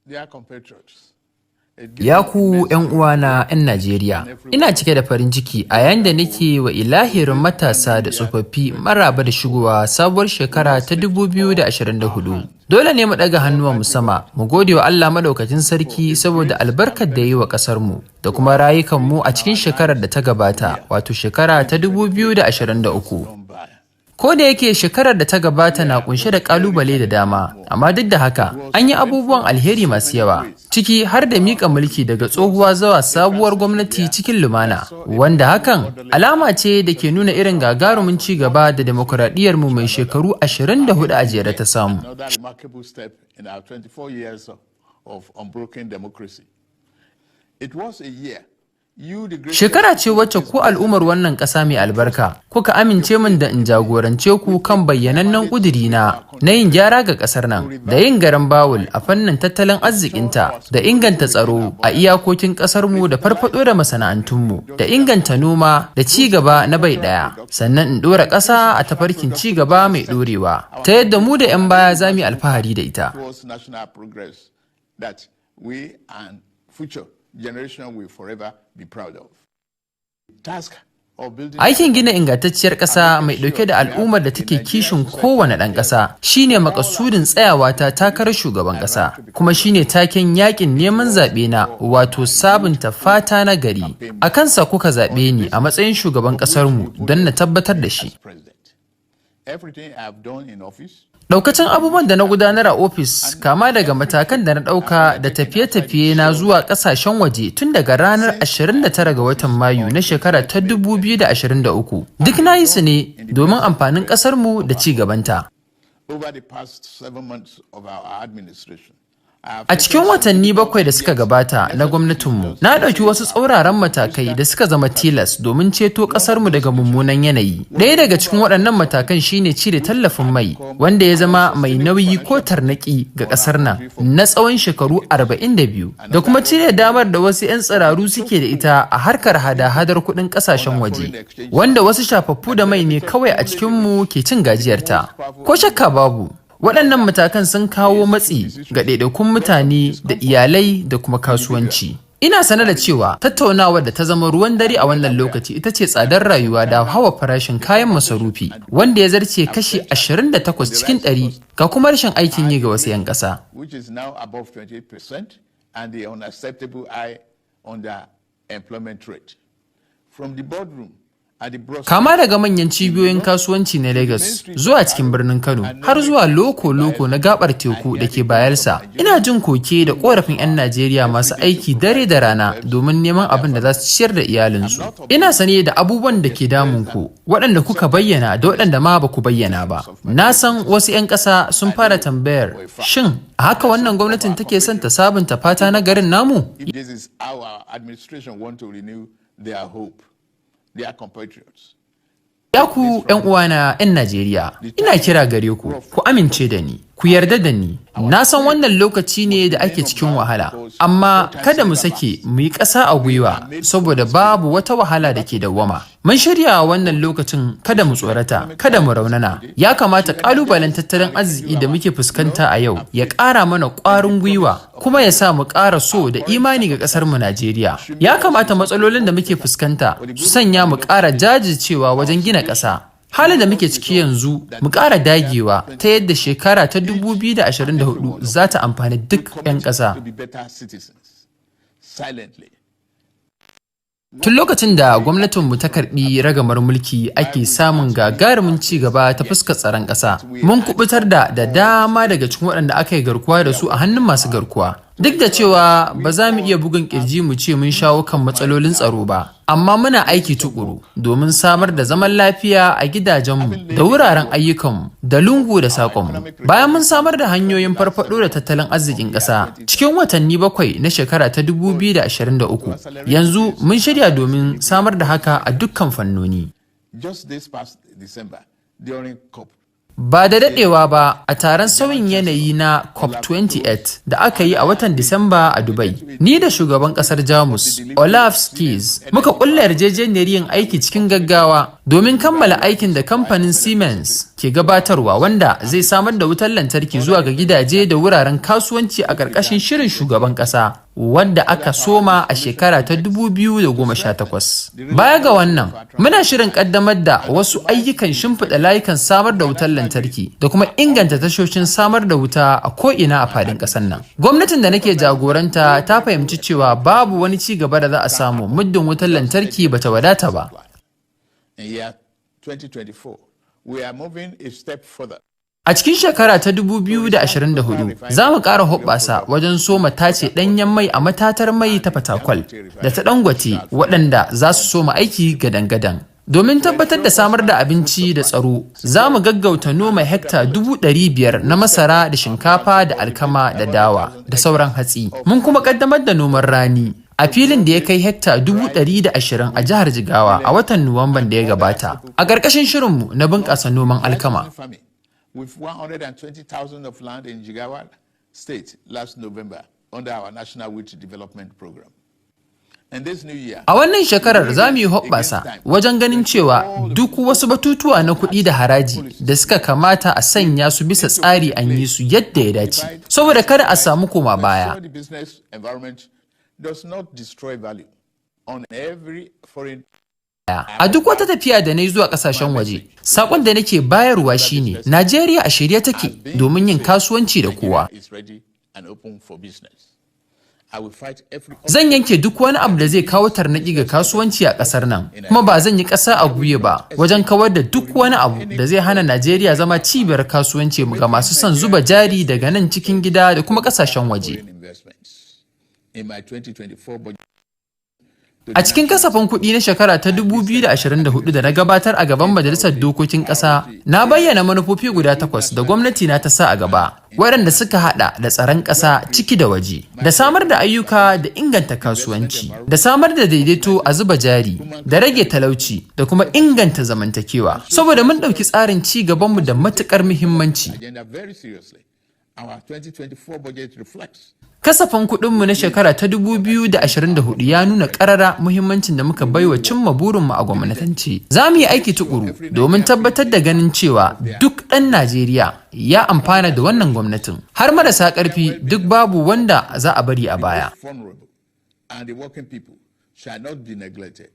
Dear compatriots, Ya ku 'yan uwana 'yan Najeriya, ina cike da farin ciki a yayin da nake wa ilahirin matasa da tsofaffi maraba da shigowa sabuwar shekara ta 2024. Dole ne mu ɗaga hannuwanmu sama, mu gode wa Allah Maɗaukakin Sarki saboda albarkar da ya yi wa ƙasarmu da kuma rayukanmu a cikin shekarar da ta gabata, wato shekara ta 2023. Ko da yake shekarar da ta gabata na kunshe da kalubale da dama, amma duk da haka an yi abubuwan alheri masu yawa, ciki har da mika mulki daga tsohuwa zuwa sabuwar gwamnati cikin lumana, wanda hakan alama ce da ke nuna irin gagarumin ci gaba da demokuraɗiyyarmu mai shekaru 24 a jere ta samu. Another remarkable step in our 24 years of unbroken democracy. It was a year you, the great Shekara ce wacce ku al'ummar wannan ƙasa mai albarka kuka amince min da in jagorance ku kan bayyanannen ƙudurina na yin gyara ga ƙasar nan da yin garan bawul a fannin tattalin arzikinta da inganta tsaro a iyakokin ƙasarmu da farfaɗo da masana'antunmu da inganta noma da ci gaba na bai ɗaya, sannan in ɗora ƙasa a tafarkin ci gaba mai ɗorewa ta yadda mu da 'yan baya za mu yi alfahari da ita. Towards national progress that we and future generation will forever be proud of. Task of building Aikin gina ingantacciyar ƙasa mai ɗauke da al'ummar da take kishin kowane ɗan ƙasa shine makasudin tsayawa ta takarar shugaban ƙasa, kuma shine taken yakin neman zaɓe na, wato sabunta fata na gari. A kansa kuka zaɓe ni a matsayin shugaban ƙasarmu don na tabbatar da shi. As president. Everything I have done in office Daukacin abubuwan da na gudanar a ofis, kama daga matakan da na ɗauka da tafiye-tafiye na zuwa ƙasashen waje tun daga ranar 29 ga watan Mayu na shekara ta 2023, duk na yi su ne domin amfanin ƙasarmu da ci gabanta. Over the past 7 months of our administration, A cikin watanni 7 da suka gabata na gwamnatinmu, na ɗauki wasu tsauraran matakai da suka zama tilas domin ceto ƙasarmu daga mummunan yanayi. Ɗaya daga cikin waɗannan matakan shine cire tallafin mai, wanda ya zama mai nauyi ko tarnaƙi ga ƙasar nan na tsawon shekaru 42, da kuma cire damar da wasu 'yan tsiraru suke da ita a harkar hada-hadar kuɗin ƙasashen waje, wanda wasu shafaffu da mai ne kawai a cikinmu ke cin gajiyarta. Ko shakka babu, waɗannan matakan sun kawo matsi ga ɗaiɗaikun mutane da iyalai da kuma kasuwanci. Ina sane da cewa tattaunawar da ta zama ruwan dare a wannan lokaci ita ce tsadar rayuwa da hawa farashin kayan masarufi, wanda ya zarce kashi 28 cikin 100, ga kuma rashin aikin yi ga wasu 'yan ƙasa. Which is now above 28%, and the unacceptable high underemployment rate. From the boardroom at the Brussels Kama daga manyan cibiyoyin kasuwanci na Lagos zuwa cikin birnin Kano har zuwa loko-loko na gabar teku da ke Bayelsa, ina jin koke da korafin 'yan Najeriya masu aiki dare da rana domin neman abin da za su ciyar da iyalinsu. Ina sane da abubuwan da ke damun ku, waɗanda kuka bayyana da waɗanda ma ba ku bayyana ba. Na san wasu 'yan ƙasa sun fara tambayar, shin a haka wannan gwamnatin take son ta sabunta fata na garin namu? If this is how our administration want to renew their hope, their compatriots. Ya ku 'yan uwana 'yan Najeriya, ina kira gare ku, ku amince da ni, ku yarda da ni. Na san wannan lokaci ne da ake cikin wahala, amma kada mu sake mu yi ƙasa a gwiwa saboda babu wata wahala da ke dawwama. Mun shirya wannan lokacin, kada mu tsorata, kada mu raunana. Ya kamata ƙalubalen tattalin arziki da muke fuskanta a yau ya ƙara mana ƙwarin gwiwa kuma ya sa mu ƙara so da imani ga ƙasarmu Najeriya. Ya kamata matsalolin da muke fuskanta su sanya mu ƙara jajircewa wajen gina ƙasa. Halin da muke ciki yanzu, mu ƙara dagewa ta yadda shekara ta 2024 za ta amfani duk 'yan ƙasa. To be better citizens. Silently. Tun lokacin da gwamnatinmu ta karɓi ragamar mulki ake samun gagarumin ci gaba ta fuskar tsaron ƙasa. Mun kubutar da dama daga cikin waɗanda aka yi garkuwa da su a hannun masu garkuwa. Duk da cewa ba za mu iya bugun ƙirji mu ce mun shawo kan matsalolin tsaro ba, amma muna aiki tukuru domin samar da zaman lafiya a gidajenmu da wuraren ayyukanmu da lungu da saƙonmu. Bayan mun samar da hanyoyin farfaɗo da tattalin arzikin ƙasa cikin watanni 7 na shekara ta 2023, yanzu mun shirya domin samar da haka a dukkan fannoni. Just this past December, during COP Ba da daɗewa ba, a taron sauyin yanayi na COP28 da aka yi a watan Disamba a Dubai, ni da shugaban ƙasar Jamus, Olaf Scholz, muka ƙulla yarjejeniyar yin aiki cikin gaggawa Domin kammala aikin da kamfanin Siemens ke gabatarwa wanda zai samar da wutar lantarki zuwa ga gidaje da wuraren kasuwanci a ƙarƙashin shirin shugaban ƙasa wanda aka soma a shekara ta 2018. Baya ga wannan, muna shirin ƙaddamar da wasu ayyukan shimfiɗa layukan samar da wutar lantarki da kuma inganta tashoshin samar da wuta a ko'ina a faɗin ƙasar nan. Gwamnatin da nake jagoranta ta fahimci cewa babu wani ci gaba da za a samu muddin wutar lantarki bata wadata ba. In year 2024, we are moving a step further. A cikin shekara ta 2024, za mu ƙara hoɓɓasa wajen soma tace ɗanyen mai a matatar mai ta Fatakwal da ta Dangote, waɗanda za su soma aiki gadan-gadan. Domin tabbatar da samar da abinci da tsaro, za mu gaggauta noma hekta 500,000 na masara da shinkafa da alkama da dawa da sauran hatsi. Mun kuma ƙaddamar da noman rani a filin da ya kai hekta 120,000 a jihar Jigawa a watan Nuwamban da ya gabata, a ƙarƙashin shirinmu na bunƙasa noman alkama. Farming with 120,000 of land in Jigawa State last November under our National Wheat Development Program. And this new year, A wannan shekarar za mu yi hoɓɓasa wajen ganin cewa duk wasu batutuwa na kuɗi da haraji da suka kamata a sanya su bisa tsari an yi su yadda ya dace, saboda kada a samu koma baya. Ensure the business environment does not destroy value on every foreign A duk wata tafiya da na yi zuwa ƙasashen waje, saƙon da nake bayarwa shine Najeriya a shirye take domin yin kasuwanci da kowa. Is ready and open for business. I will fight every Zan yanke duk wani abu da zai kawo tarnaƙi ga kasuwanci a ƙasar nan, kuma ba zan yi ƙasa a gwiwa ba wajen kawar da duk wani abu da zai hana Najeriya zama cibiyar kasuwanci ga masu son zuba jari daga nan cikin gida da kuma ƙasashen waje. Foreign investments. In my 2024 budget, A cikin kasafin kuɗi na shekara ta 2024 da na gabatar a gaban Majalisar Dokokin Ƙasa, na bayyana manufofi guda takwas da gwamnati na ta sa a gaba, waɗanda suka haɗa da tsaron ƙasa ciki da waje, da samar da ayyuka da inganta kasuwanci, da samar da daidaito a zuba jari, da rage talauci, da kuma inganta zamantakewa. Saboda mun ɗauki tsarin ci gabanmu da matuƙar muhimmanci. Agenda very seriously. Our 2024 budget reflects Kasafin kuɗinmu na shekara ta 2024 ya nuna ƙarara muhimmancin da muka baiwa cimma burinmu a gwamnatance. Za mu yi aiki tukuru domin tabbatar da ganin cewa duk ɗan Najeriya ya amfana da wannan gwamnatin. Har marasa ƙarfi, duk babu wanda za a bari a baya. Vulnerable and the working people shall not be neglected.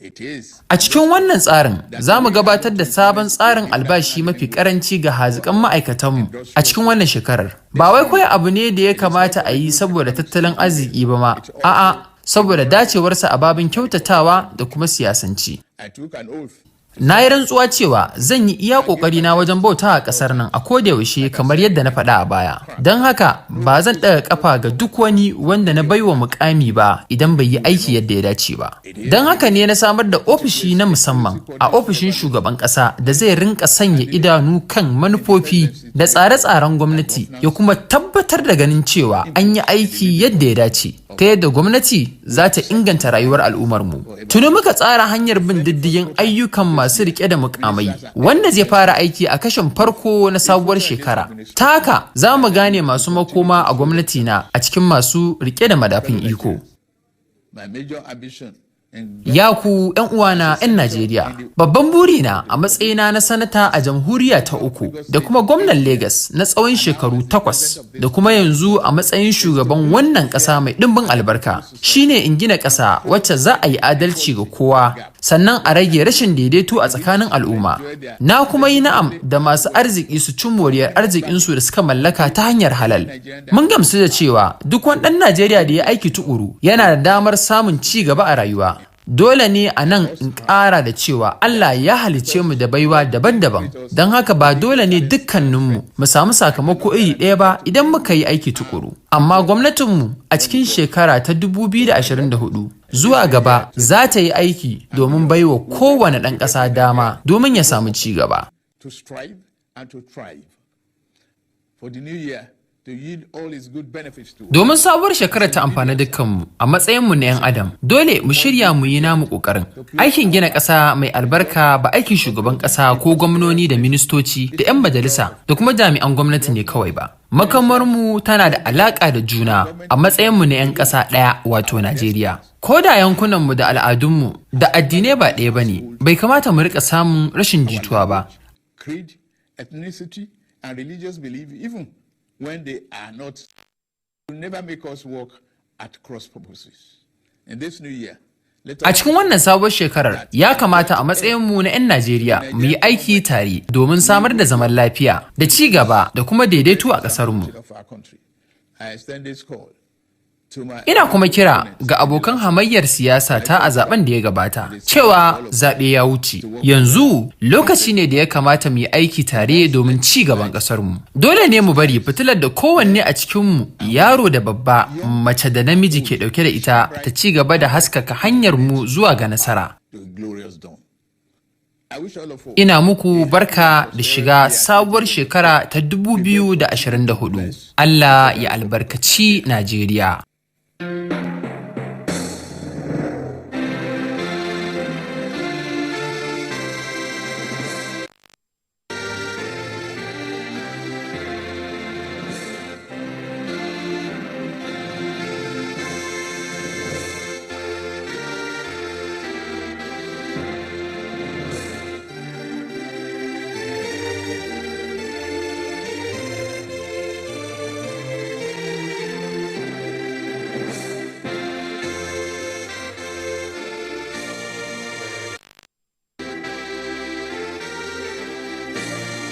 It is A cikin wannan tsarin, za mu gabatar da sabon tsarin albashi mafi karanci ga hazikan ma'aikatanmu a cikin wannan shekarar. Ba wai kawai abu ne da ya kamata a yi saboda tattalin arziki ba ma, a'a, saboda dacewarsa a babin kyautatawa da kuma siyasanci. I took an oath Na yi rantsuwa cewa zan yi iya ƙoƙarina wajen bauta a ƙasar nan a kodayaushe kamar yadda na faɗa a baya. Don haka ba zan ɗaga ƙafa ga duk wani wanda na baiwa mukami ba idan bai yi aiki yadda ya dace ba. Don haka ne na samar da ofishi na musamman a ofishin shugaban ƙasa da zai rinka sanya idanu kan manufofi da tsare-tsaren gwamnati, ya kuma tabbatar da ganin cewa an yi aiki yadda ya dace, ta yadda gwamnati za ta inganta rayuwar al'ummarmu. Tuni muka tsara hanyar bin diddigin ayyukan masu rike da mukamai, wanda zai fara aiki a kashin farko na sabuwar shekara. Ta haka za mu gane masu makoma a gwamnati na a cikin masu rike da madafun iko. My major ambition in Ya ku 'yan uwana 'yan Najeriya, babban burina a matsayina na sanata a jamhuriya ta uku da kuma gwamnan Legas na tsawon shekaru 8 da kuma yanzu a matsayin shugaban wannan ƙasa mai ɗimbin albarka shine in gina ƙasa wacce za a yi adalci ga kowa, sannan a rage rashin daidaito a tsakanin al'umma. Na kuma yi na'am da masu arziki su ci moriyar arzikinsu da suka mallaka ta hanyar halal. Mun gamsu da cewa duk wani ɗan Najeriya da ya aiki tukuru yana da damar samun ci gaba a rayuwa. Dole ne a nan in ƙara da cewa Allah ya halicce mu da baiwa daban-daban, don haka ba dole ne dukkaninmu mu samu sakamako iri ɗaya ba idan muka yi aiki tukuru. Amma gwamnatinmu a cikin shekara ta 2024 zuwa gaba za ta yi aiki domin baiwa kowane ɗan ƙasa dama domin ya samu ci gaba. To strive and to thrive. For the new year to yield all its good benefits to us. Domin sabuwar shekarar ta amfani dukkanmu a matsayinmu na 'yan adam, dole mu shirya mu yi namu ƙoƙarin. Aikin gina ƙasa mai albarka ba aikin shugaban ƙasa ko gwamnoni da ministoci da 'yan majalisa da kuma jami'an gwamnati ne kawai ba. Makomarmu tana da alaƙa da juna a matsayinmu na 'yan ƙasa ɗaya, wato Najeriya. Ko da yankunanmu da al'adunmu da addinai ba ɗaya ba ne, bai kamata mu riƙa samun rashin jituwa ba. Creed, ethnicity, and religious belief, even when they are not, will never make us work at cross purposes. In this new year, let A us cikin wannan sabuwar shekarar, ya kamata a matsayinmu na 'yan Najeriya mu yi aiki tare domin samar da zaman lafiya da ci gaba da kuma daidaito a ƙasarmu. of our country. I extend this call to my Ina kuma kira ga abokan hamayyar siyasa ta a zaben da ya gabata cewa zaɓe ya wuce. Yanzu lokaci ne da ya kamata mu yi aiki tare domin ci gaban ƙasarmu. Dole ne mu bari fitilar da kowanne a cikinmu, yaro da babba, mace da namiji, ke ɗauke da ita ta ci gaba da haskaka hanyar mu zuwa ga nasara. to a glorious dawn. I wish all of us Ina muku barka da shiga sabuwar shekara ta 2024. Allah ya albarkaci Najeriya.